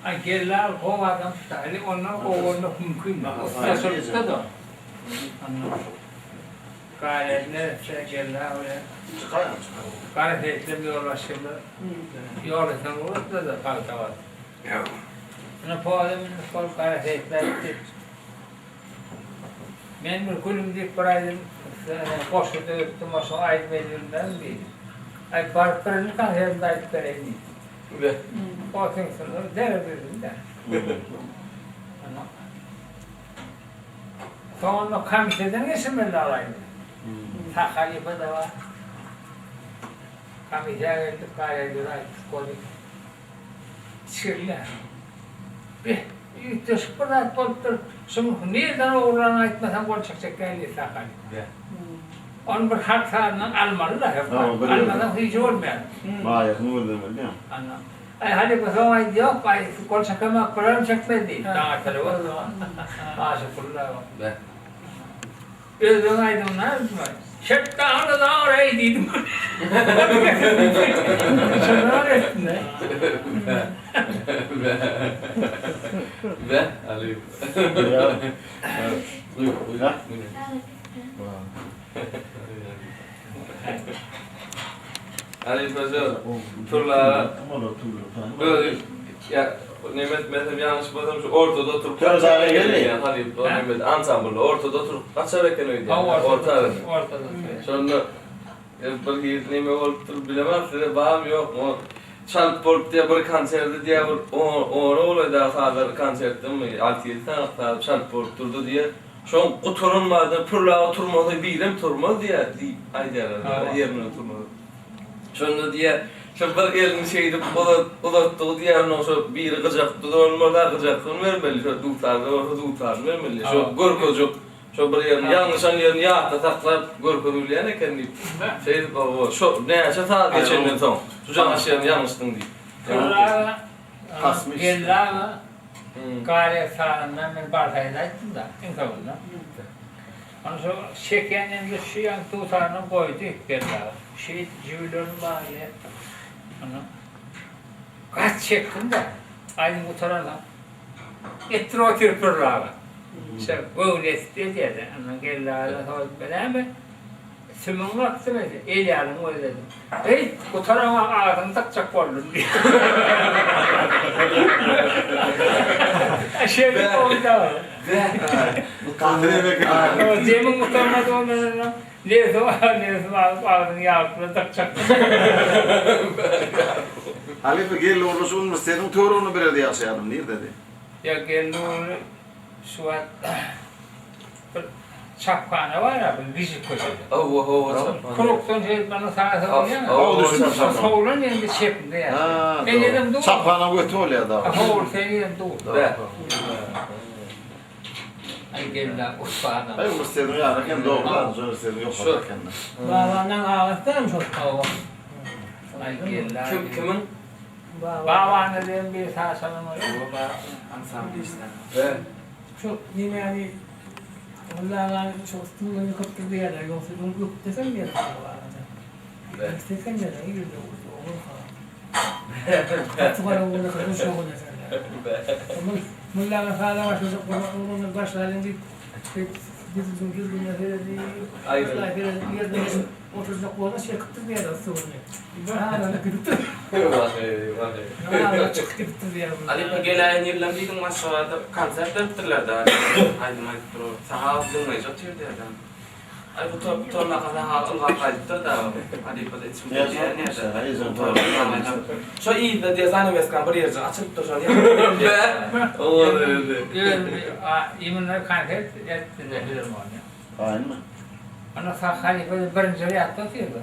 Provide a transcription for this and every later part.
Aý Geldi aga gowy adam şaýly ondan gowy bolmak mümkin däl. Ussaçylykda-da. Gaýrat neresse Geldi aga bilen Gara Seýitlem ýolbaşçymyz ýol esen bolupdyr-da Tagtabaz. Ine poza mündik bolup Gara Seýitli aýtdy. Men bir gülüm diýip bir aýdym goşgy döretdim, şo aýdym edilmezmi diýdi. Aý baryp birinji konsertimde aýdyp bereýin diýdi. O siňsinler derrew bildim-de. Soňunda komiteden geçirmeli al aýdymy. Sag halypa-da bar. Komisiýa geldik, Gaýaýdöre aýtdyk weli. Içgirle. Beh, üýtgeşik bir zat bolupdyr. Şuň nirden ogurlanyny aýtmasaň gol çekjek däl diýdi Sag halypa. Ony bir halk sazyndan almaly-da hökman. Almasaň süýji bolmaýar. Maýasyny gözlemeli ýa. Ana. Aý halypa soň aýtdy, ýok, aý gol çekemok, bularym çekmez diýdi. Daň ataly o zaman. Aşa pullar bar. Beh. Özbegiň aýdymyny aýdypmy? Şetdaly zar-eý diýdim. Şondan etdim-de. Beh. Beh, halypa. Guý, guý. Halypa şo Pürli aga özi ýa neme etmesem ýalňyşmasam şu ortada oturyp Pürli aga geldi. Halypa neme ansamblda ortada oturyp gaçar eken öýdýän. Orta arada. Ortada oturyp. Şonda bir hili neme bolupdyr bilemok size barmy ýokmy çalyp bolup diýä bir konserde diýä bir ona golaý dagy sazlar konsertdemi alty ýedi sany saz çalyp bolup durdy diýä. Şoň gutaran badyna Pürli aga turmasa birem turmaz diýýär diýip aýdýarlar ýerinden turmaz. Şonda diýýär, şo bir elini şeýdip uzat uzatdygy diýýär onnoň şo biri gyjakda duran bolsa gyjaksyny bermeli, şo dutarda bolsa dutaryny bermeli. Şo görkezjek şo bir ýerini ýalňyşan ýerini ýatda saklap görkezibilýän eken diýip. Şeýdip hawa şo näçe saz geçenden soň şu jaňaş ýerini ýalňyşdyň diýip. Pürli aga, Geldi aga Garyýet sanyndan men barsaýda aýtdym-da, iň soňunda. Ony şo çekýän ýerinde şu ýan dutaryny goýdy Geldi aga. Şeýdip jübülerini baglaýar. Ondan gaç çekdim-de, aýdym gutaransoň etdirip otyr Pürli aga. Şo göwni ýetip edýär-de. Ondan Geldi aga soň näme? Sümüň gapdy meni, el ýalyň gözledim. Beýt, gutaraňa agzyňy dykjak boldum diýdi. Şeýdip boldy. Demiň gutarmady ondan soň. Nebsim nebsim alyp agzyňy ýaryp bilen dykjak. Halypa Geldi Gurluş uniwersitetiň töwereginde bir ýerde ýaşaýardym, nirdedi? Ýa Geldi Gurluş şu wagt Bir çaphana bar-a bir gijik köçede. Hawa, hawa, çaphana. Krukdan şeýdip ana saga sowulýan. Hawa, düşündim Şo sowulan ýerinde çepinde ýaşaýar. Henizem dur. Çaphana göti bolýar dagy. Hawa, henizem dur. Bäh. Aý geldi ussada. Aý uniwersitetiň ýany eken dogry da, uniwersitetiň ýokarda eken. Babanyň agasy dämi şol? Hawa. Aý geldi. Kim, kimiň? Babany diýen bir saçalan bolýar. Baba ansambl işlär. Bäh. Şu nemäni Molla agany şu stuldan ýykypdyr diýýärler, ýogsa öň ökdesem gerek Molla agada. Ökdesem gerek, ýerde urdy, ogulka. Gaty gara ogulka, şu şogun eserler. Molla aga saza başlajak bolsa, oglanlar başlalyň diýip, düzgün düzgünine seredip, başlaý seredip, ýerden geçip oturjak bolsa çekipdir diýýärler stuluny. Bir halany gidipdir. Bir çykyp gidipdir diýýärler. Halypa geläýen ýyllam diýdiň Aşgabatda konsert beripdirler-dä aýdym aýdyp dur sagat diňleýji otyrdy ýa-da. Aý gutar gutarmaka sagat ylgap gaýdypdyr-da halypa-da içim diýýän ýa-da. Şo yzda diýýär zanaweskam bir ýerjik açylypdyr şony ýapyp Bä Özümi imенно konsert etdiler filarmoniýa. Gaýynmy? Onda sag halypa birinji rýadda otyrdy.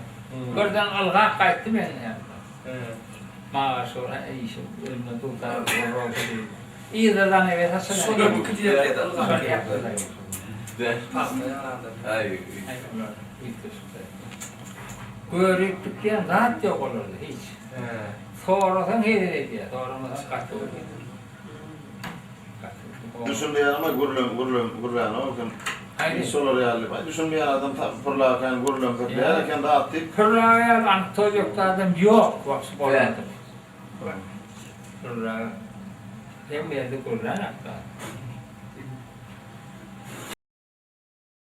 Birden ylgap gaýtdy meniň ýanyma. Maňa şol işim öňüne dutar urdy diýdi. Yzda zanawes açyldy. Şol öňki diýerdi ylgap geldi. Pagta ýaranda. Aý. Görüp bitýän zat ýok olarda hiç. Sorasaň hezil edýär, soramasaň gaty görýär. Düşünmeýänime gürlem gürlem gürlänok eken. Haýry. Şolar ýaly. Aý düşünmeýän adam tapyp pürläkän gürlem gürlär eken zat diýip. Pürläge ýaly anyk toý ýokdy adam ýok wagşy bolmady. Pürläge. Hemme ýerde gürlän hakda.